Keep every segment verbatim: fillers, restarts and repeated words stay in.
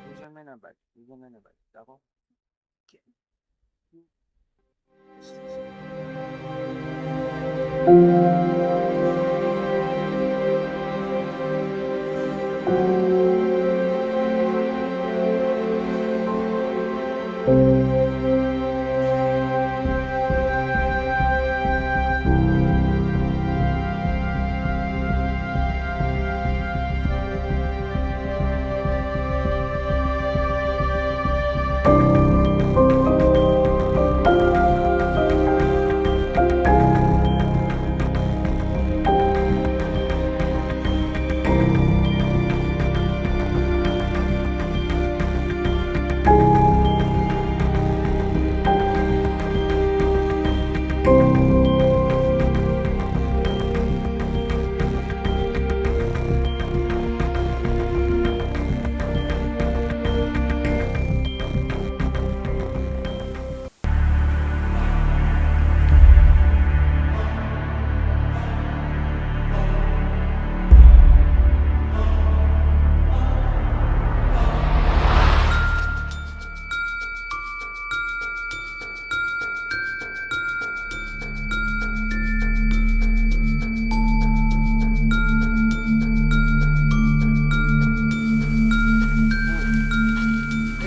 Li jwenn men nan bak, li jwenn men nan bak, dakò? Ok.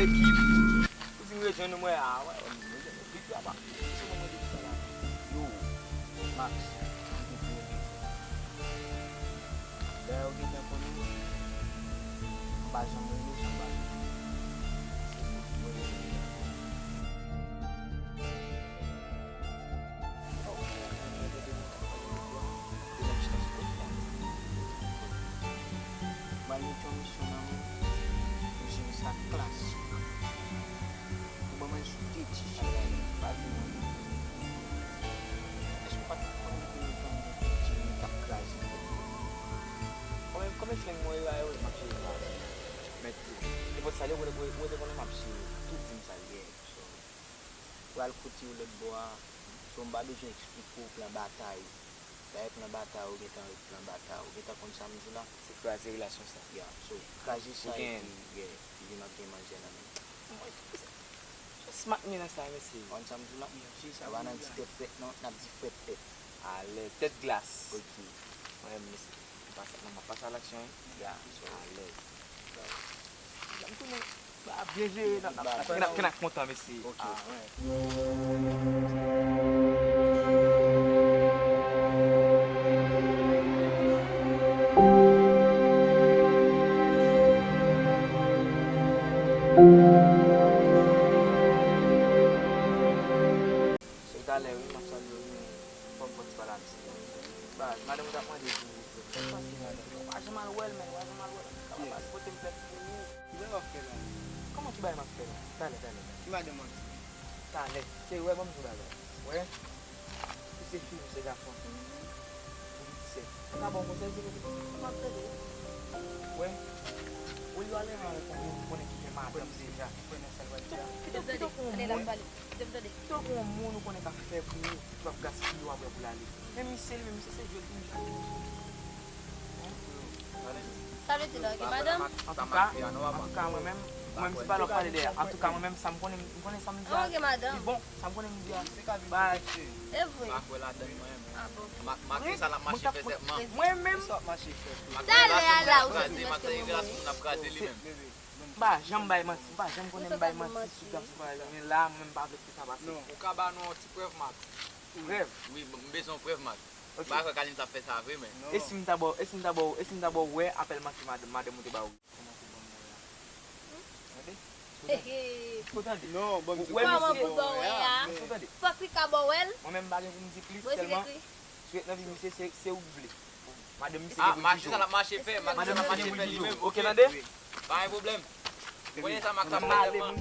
Ekip. Ou fin rejwenn nou, mwen, a, wè, wè, nou jwenn nou. Big Papa. Ki se non mwen depi talè? Yo, Max, m te di yo. Dayè, ou gentan konnen, m pa janm rele w san m pa di w. Se pou mwen rele w. Mwen mete yon misyon nan men w, yon misyon sa klasik. Ou ban mwen sou de ti chay la, pa vin mwen. Èske w pa t konn depi lontan m gen ti chay k ap kraze tèt mwen? Konbyen, konbyen flenm mwen yo a yo, m ap jere kraze. Men, nenpòt sa l ye, ou te konnen m ap jere. Tout di m sa l ye. So, pral kote yo lòt bò a, so m pa bezwen eksplike w plan batay. Dayè plan batay ou gentan ret plan batay, ou gentan konn sa m di la. Se kraze relasyon sa. Ya, so, kraze sa epi, yeah, epi n ap gen manje nan men. Mwen, se, se smat m ye nan sa, mesye. Ou konn sa m di la? Sa pa nan ti tèt frèt non, n ap di frèt tèt. Alèz, tèt glas. Ok. Mwen menm, mesye. M pase, non, m ap pase a laksyon, wi. Ya, so, alèz. Jan m tounen, ba, byen jere, n ap, n ap, n ap, n ap kontan, mesye. Ok. Ah, wè. Se talè, wi, m ap salye w, men fò m fè ti pale a misye. Baz, madanm ou t ap mande pou ou. Sa se madanm? Ou pa janm al wè l, men, ou pa janm al wè l. Kaba baz pote m plent pou ou. Kilè w ap fè la? Kòman ki bagay m ap fè la? Talè, talè, talè. Ki madanm w ap di? Talè. Cheri, wè, ban m di w bagay. Wè? Ou se fi, m se gason. Ou vin sèt. Mwen ka ba w konsèy, silvouplè? M ap tande. Wè? Olye w al renmen avèk yon moun ou konnen ki gen madanm deja. Kite, kite, kite pou yon moun. Kite pou yon moun ou konnen k ap fè pou ou, ki p ap gaspiye w apre pou l ale. Men misye li menm, misye se jwe l vin jwe. Sa vle di la, gen madanm? Antouka, antouka, mwen menm, mwen menm se pa lè w ap pale dèyè. Antouka, mwen menm, sa m konnen, m konnen sa m di a, li bon, sa m konnen m di a. Bay. E vre? Ah bon. Mwen menm. Talè a la, ou soti mèske mwen mouri. M pa janm bay manti, m pa janm konnen m bay manti sou gason parèy la, men la, mwen, m pa vle pou sa pase. Ou ka ba nou yon ti prèv, Max? Prèv? Wi, m bezwen yon prèv, Max. Ok. M pa kwè Kaline t ap fè sa vre, men. E si m ta ba w, e si m ta ba w, e si m ta ba w wè apèl manti madanm, madanm ou te ba w? Kòman pou ban m wè a? Tande? Ou tande? Non, ban m di. Kòman pou l ba w wè a? Ou tande? Fòk li ka ba w wè l. Mwen menm m pa gen pou m di plis, sèlman si w ret nan vi misye, se, se ou k vle. Madanm misye gen pou l di. Ah, mache sa l ap mache fè, mache sa l ap mache fè li menm. Oke, tande? Pa gen pwoblèm. Konnen sa m ap fè sèlman. Mwen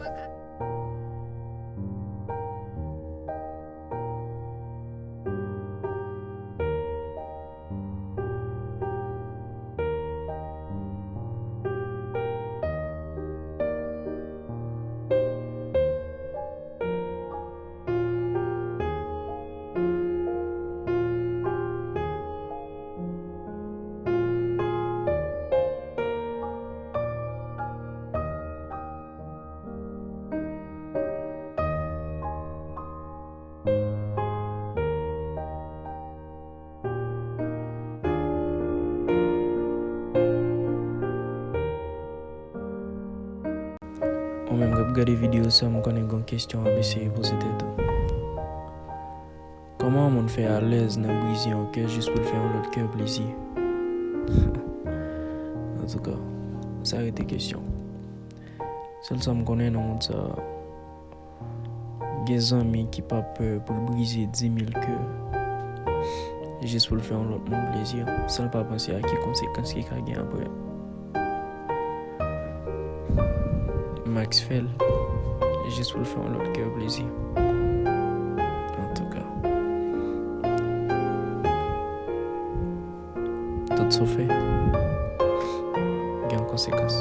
pa ka. Ou menm k ap gade videyo sa, m konnen gon kesyon w ap eseye poze tèt ou. Kòman yon moun fè alèz nan brize yon kè jis pou l fè yon lòt kè plezi? Antouka, sa rete kesyon. Sèl sa m konnen nan mond sa a, gen zanmi ki pa pè pou l brize di mil kè jis pou l fè yon lòt moun plezi, san l pa panse a ki konsekans ki ka gen apre. Max fè l jis pou l fè yon lòt kè plezi. Antouka, tout sa w fè gen yon konsekans.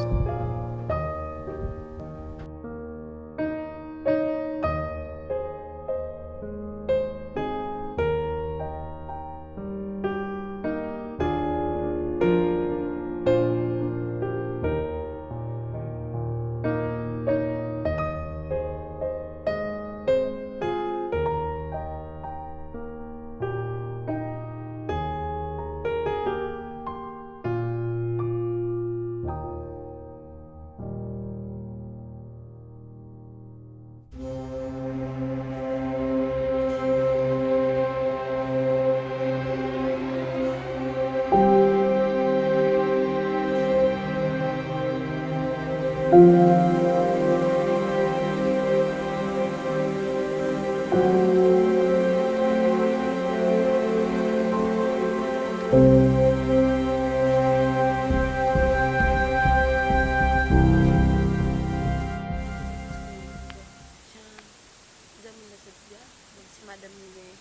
Zanmi m nan sot di a, menm si madanm li genyen.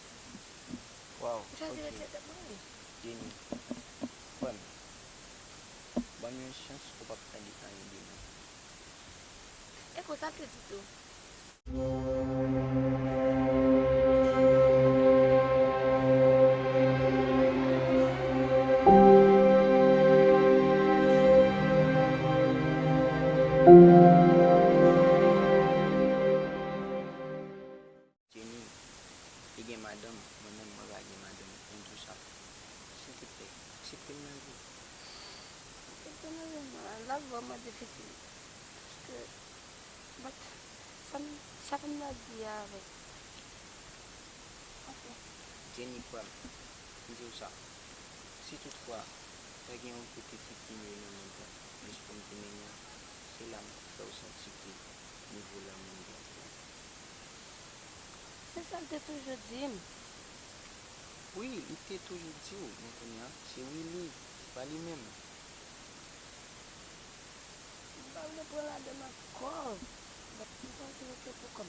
Waw, m chwazi retire tèt mwen, wi. Jenny, kwè m, ban m yon chans, ou p ap tande anyen de mwen. E konsa l te di tou. Jenny, li gen madanm, mwen menm mwen pa gen madanm, m di w sa. Silteplè, aksepte m nan vi w. Aksepte nan vi m, la, l ap vrèman difisil. Paske, but, sa m, sa pou m ta di avèk. Anfen. Jenny, kwè m, m di w sa. Si toutfwa, ta gen yon kote ki pi mye nan mond lan, jis pou m te mennen w, se la m fè w santi ke nivo lanmou m gen pou ou. Se sa l te toujou di m. Wi, li te toujou di w, men kounye a, se wi li, se pa li menm. M pa vle pran ladann ankò. M panse yo te pou kòm.